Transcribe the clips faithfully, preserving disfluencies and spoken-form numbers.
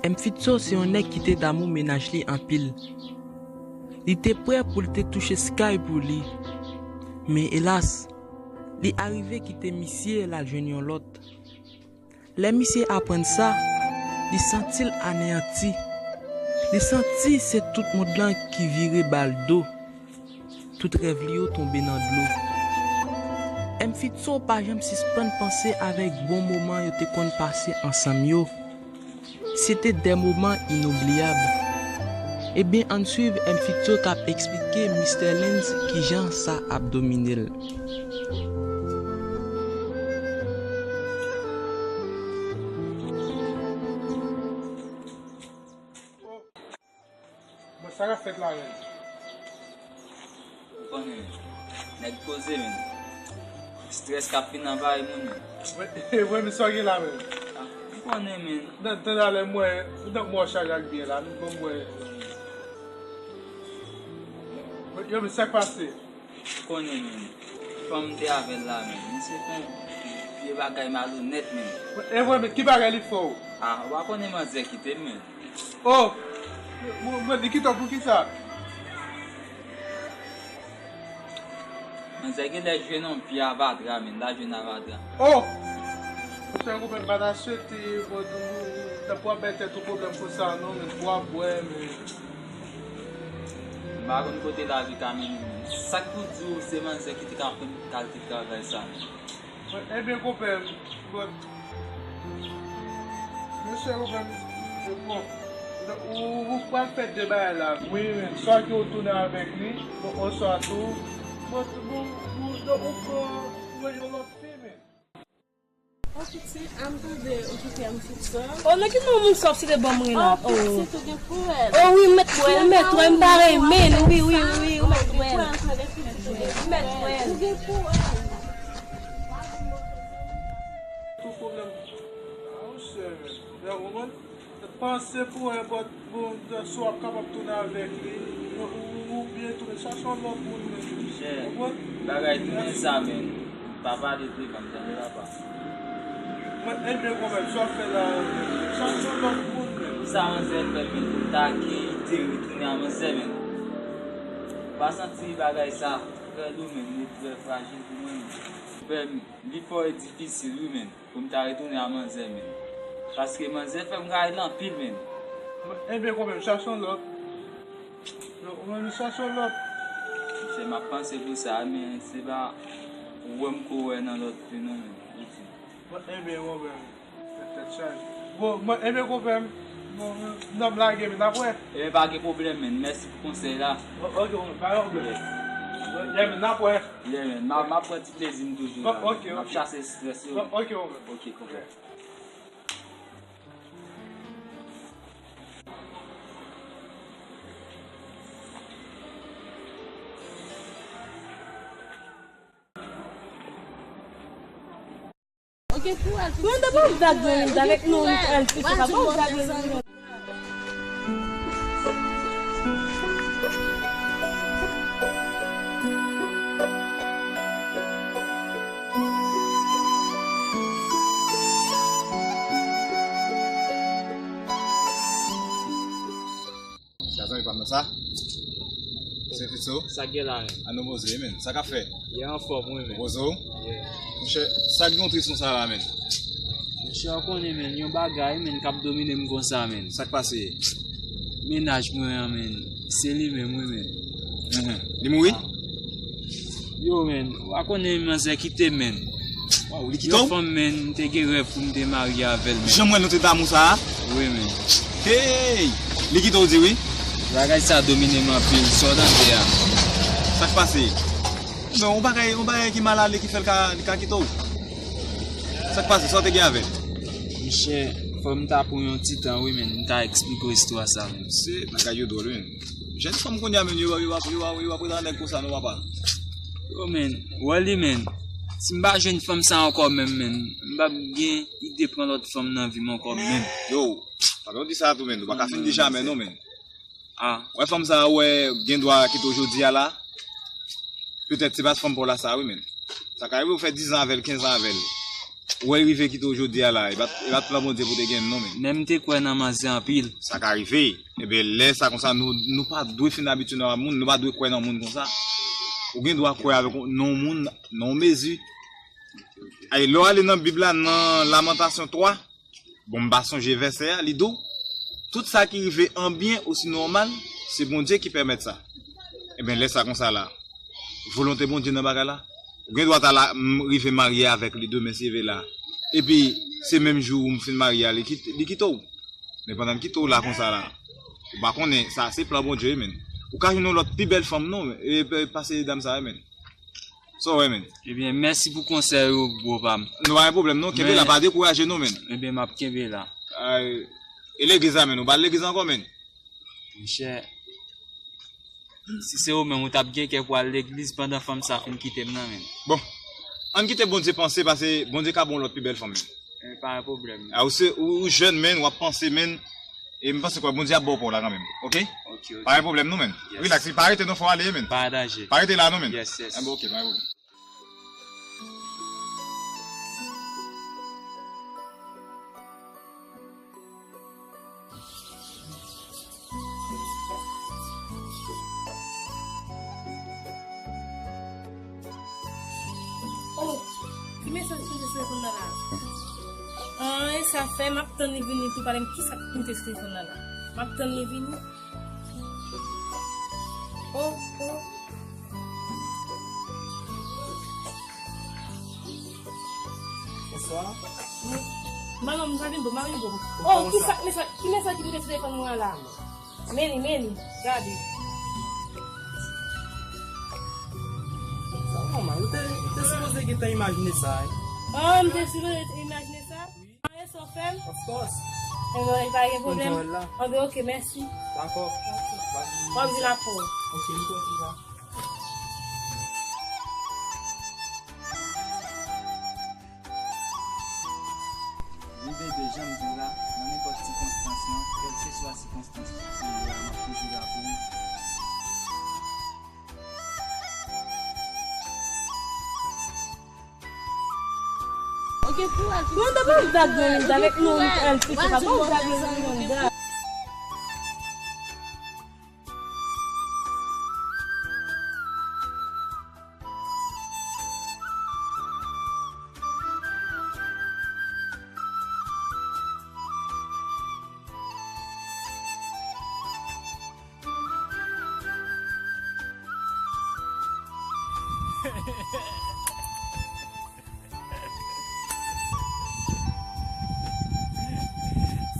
M Fitzo se yon nèg ki te damou mennaj li anpil. Li te prè pou l te touche sky pou li. Men elas, li arive kite misye l al jwenn yon lòt. Lè misye aprann sa, li santi l aneyanti. Li santi se tout mond lan ki vire ba l do. Tout rèv li yo tonbe nan dlo. M Fitzo pa janm sispann panse avèk bon moman yo te konn pase ansanm yo. Se te de moman inoubliyab. Ebyen, ann swiv M Fitzo k ap eksplike Mistè Lens kijan sa ap domine l. Bon, sa k ap fèt la menm? Ou konnen, nèg poze, men. Strès k ap vin anvayi moun, men. Mwen, mwen, men sa w gen la menm? Ah, ou konnen, men. Nan, nan, talè m wè, nan, m wè w chaje ak biyè la, nou ban m wè. Yo, men sa k pase? Ou konnen, men. Fanm m te avè l la, men. Misye fè yon vye bagay malonèt, men. E vre, men, ki bagay li fè w? Ah, ou pa konnen manzè kite m, men. Oh! Mwen, mwen, li kite w poukisa? Manzè genlè jwenn yon vye avadra, men, l al jwenn avadra. Oh! Monchè, konpè m pa ta swete, bon, nan pwòp bay tèt ou pwoblèm konsa, non, men, bwa bwè, men. M pa konn kote lavi ka mennen, men. Sa k pou di w se manzè ki te ka fè m kalite travay sa, men. Mwen, ebyen, konpè m, bon, mesye, konpè m, bon, ou, ou pral fè de bagay la. Wi, men, swa ke w tounen avèk li, bon, oswa tou, bon, bon, bon, donk, ou pran, ou jwenn yon lòt fi, men. O pitit, a m tande ou kite M Fitzo. O, nan ki moun moun sa w site ban mwen la? O, pitit, ou gen pou wè l. O, wi, m mèt wè l, m mèt wè l, m pa renmen l, wi, wi, wi, wi, m mèt wè l. M mèt wè l. Ou gen pou wè l. Tout pwoblèm. A, monchè, men. Panse pou wè, but, bon, si w ap kapab tounen avèk li, ou, ou, ou byen tounen, chache yon lòt moun, men. Monchè, bagay tounen sa, men. Pa pale devan m, tande, papa. Mwen, ebyen, konpè m, sa w ap fè la, chache yon lòt moun, men. Sa manzè fè, men, pou l ta gen ide retounen a manzè, men. Pa santi bagay sa trè lou, men, li trè frajil pou mwen, men. Frè m, li fò e difisil, wi, men. Pou m ta retounen a manzè, men. Paske manzè fè m rayi l anpil, men. Ebyen, konpè m, chache yon lòt. Non, mwen, m chache yon lòt. Monchè, m ap panse pou sa, men se pa ou wè m ko wè nan lòt fi, non, men. Ou di. Bon, ebyen, konpè m, tèt chaje. Bon, mwen, ebyen, konpè m, bon, non, m lage, men n ap wè. Ebyen, pa gen pwoblèm, men. Mèsi pou konsèy la. O-, ok, konpè m, pa gen pwoblèm. Yeah, men, n ap wè. Yeah, men, m a, m ap pran ti plezi m toujou la, men. M ap chase strès yo, men. Ok, konpè. Ok, konpè. Mwen te ba w vag, men, avèk nou, nou al fè sa, ba w vag, men. Sa zanmi pa m nan sa? Se Fitzo? Sa k gen la, men? An nou poze, men. Sa k ap fèt? Ye anfòm, wi, men. Ou poze w? Ye. Monchè, sa k gen w tris konsa la, men? Monchè, ou konnen, men, yon bagay, men, k ap domine m konsa, men. Sa k pase? Mennaj mwen an, men, se li menm, wi, men. Enhen. Li mouri? Yo, men, ou pa konnen manzè kite m, men. Waw, li kite w? Yon fanm, men, m te gen rèv pou m te marye avè l, men. Jan m wè nou te damou sa a? Wi, men. Hey! Li kite w di wi? Bagay sa domine m anpil, sa w tande a? Sa k pase? Men, yon bagay, yon bagay ki mal ale ki fè l ka, li ka kite w. Sa k pase? Sa w te gen avè l? Monchè, fò m ta pran yon ti tan, wi, men, m ta eksplike w istwa sa, men. Se bagay yo dwòl, wi, men. Jèn fanm kounye a, men, yo, yo, yo, yo, yo ap rete ak nèg konsa, non, papa. Yo, men, wè li, men. Si m pa jwenn fanm sa ankò menm, men, m p ap gen ide pran lòt fanm nan vi m ankò menm. Yo, pa di sa tou, men. Ou pa ka fin di jamè, non, men. Ah. Wè fanm sa a, wè, gen dwa kite w jodi a la. Petèt se pa fanm pa w la sa, wi, men. Sa ka rive w fè diz an avè l, kenz an avè l. Ou wè l rive kite w jodi a la, e pa t, e pa t plan Bondye pou te gen l non, men. Men m te kwè nan manzè anpil. Sa ka rive. Ebyen, lè sa konsa, nou, nou pa dwe fin abitye nan moun, nou pa dwe kwè nan moun konsa. Ou gen dwa kwè avèk yon, nan yon moun, nan yon mezi. Ay, lè w ale nan Bib la, nan Lamantasyon twa, bon, m pa sonje vèsè a, li di w, tout sa ki rive an byen osi nòmal, se Bondye ki pèmèt sa. Ebyen, lè sa konsa la, volonte Bondye nan bagay la, ou gen dwa ta la, m, rive marye avèk li demen si Dye vle la. Epi, se menm jou m fin marye a, li kite, li kite w. Men pandan l kite w la konsa la, ou pa konnen, sa se plan Bondye wi, men. Ou ka jwenn yon lòt pi bèl fanm non, e, e, pase dam sa wi, men. Sa w wè, men. Ebyen, mèsi pou konsèy ou, bro pa m. Nou pa gen pwoblèm non, kenbe la, pa dekouraje non, men. Ebyen, m ap kenbe la. Ay, e legliz la, men, ou pa al legliz ankò, men. Monchè, si se ou menm, ou t ap gen kè pou al legliz pandan fanm sa fin kite m nan, men. Bon, ann kite Bondye panse, paske Bondye ka ba w yon lòt pi bèl fanm, men. E, pa gen pwoblèm. A, ou se, ou, ou jèn, men, w ap panse, men. E m panse kwè Bondye ap ba w pa w la kanmenm, oke? Oke, oke. Pa gen pwoblèm non, men. Yes. Relax, pa rete non, fò ale, men. Pa gen danje. Pa rete la non, men. Yes, yes. A, bon, oke, pa gen pwoblèm. Oh, ki mesaj ki te sou telefòn nan la? Ah, e sa fè, m ap tann li vini pou pale m kisa ki te sou telefòn nan la. M ap tann li vini. Oh, oh. Bonswa. Madanm, m pa vin bon, m pa vin bon. Oh, ki sa, mesaj, ki mesaj ki te sou telefòn mwen an la? Men li, men li, gade. Sa nòmal, ou te, ou te sipoze gentan imajine sa, wi. Oh, m te sipoze imajine sa? Wi. Sa w fè m? Of course. Enben, pa gen pwoblèm. Enben, ok, mèsi. Dakò. Ok. W ap vin apre. Ok, m konn sa. Wi, bebe, jan m di w la, nan nenpòt sikonstans lan, kèlkeswa sikonstans ki ye a, m ap toujou la pou ou. Manda pa vag nan Linda avèk nou, L P C pa bon vag nan Linda.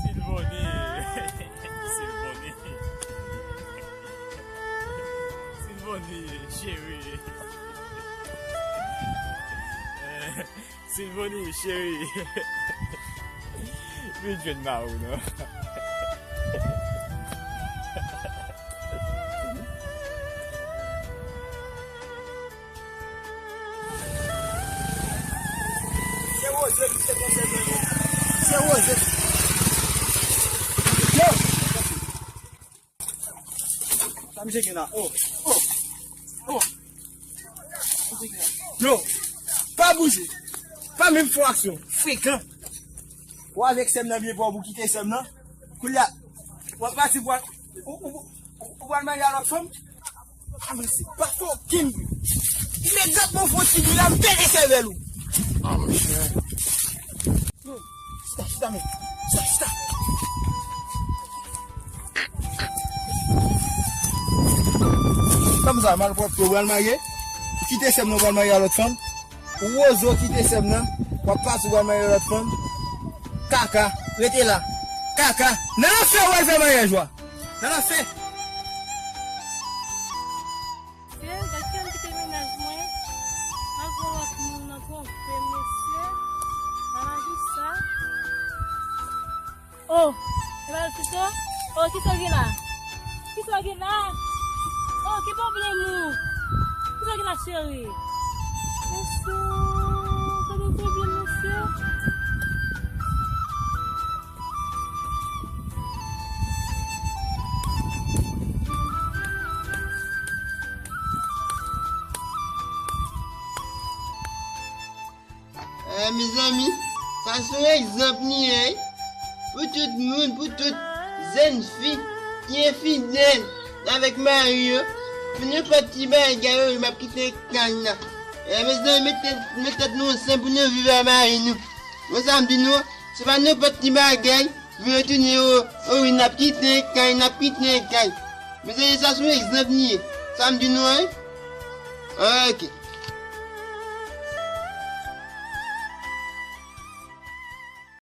Silvoni. Silvoni. Silvoni, cheri. Silvoni, cheri. Vin jwenn mari w non. Se Roze ki te konsève mwen. Se Roze. Yo! Sa misye gen la? Oh, oh, oh. Yo, pa bouje. Pa menm fè aksyon. Frekan. Ou avèk sè m nan byen pwòp, ou kite sè m nan. Kounye a, w ap pati pou al, ou, ou, ou, ou pral marye a lòt fanm? Avanse, pa fè okenn bri. Imedya m fè yon ti bri la, m pete sèvèl ou. Ah, monchè. Chita, chita, men. Chita, chita. Kòmsa, malpwòpte, ou pral marye? Ou kite sè m nan, ou pral marye a lòt fanm? Ou oze w kite sè m nan? W ap pati, ou pral marye a lòt fanm? Kaka, rete la. Kaka, nan lanfè ou pral fè maryaj ou a. Nan lanfè. Mesye, gad kijan m kite mennaj mwen. Al pran lòt moun nan twonpe m, mesye. Ala di sa. Oh, e pa l Tito? Oh, kisa w gen la? Kisa w gen la? Oh, ki pwoblèm ou? Kisa w gen la, cheri? Mesye, gade pwoblèm, mesye. Eh, Mezanmi, sa se yon egzanp li ye, wi. Pou tout moun, pou tout jèn fi ki enfidèl avèk mari yo, pou nenpòt ti bagay, yo, m ap kite kay la. E, mezanmi, met tèt, met tèt nou ansanm pou nou viv ak mari nou. Mwen, sa m di nou, se pa nenpòt ti bagay, pou yo tounen, o, o, wi, n ap kite kay, n ap kite kay. Mezanmi, sa se yon egzanp li ye. Sa m di nou, wi. Ok.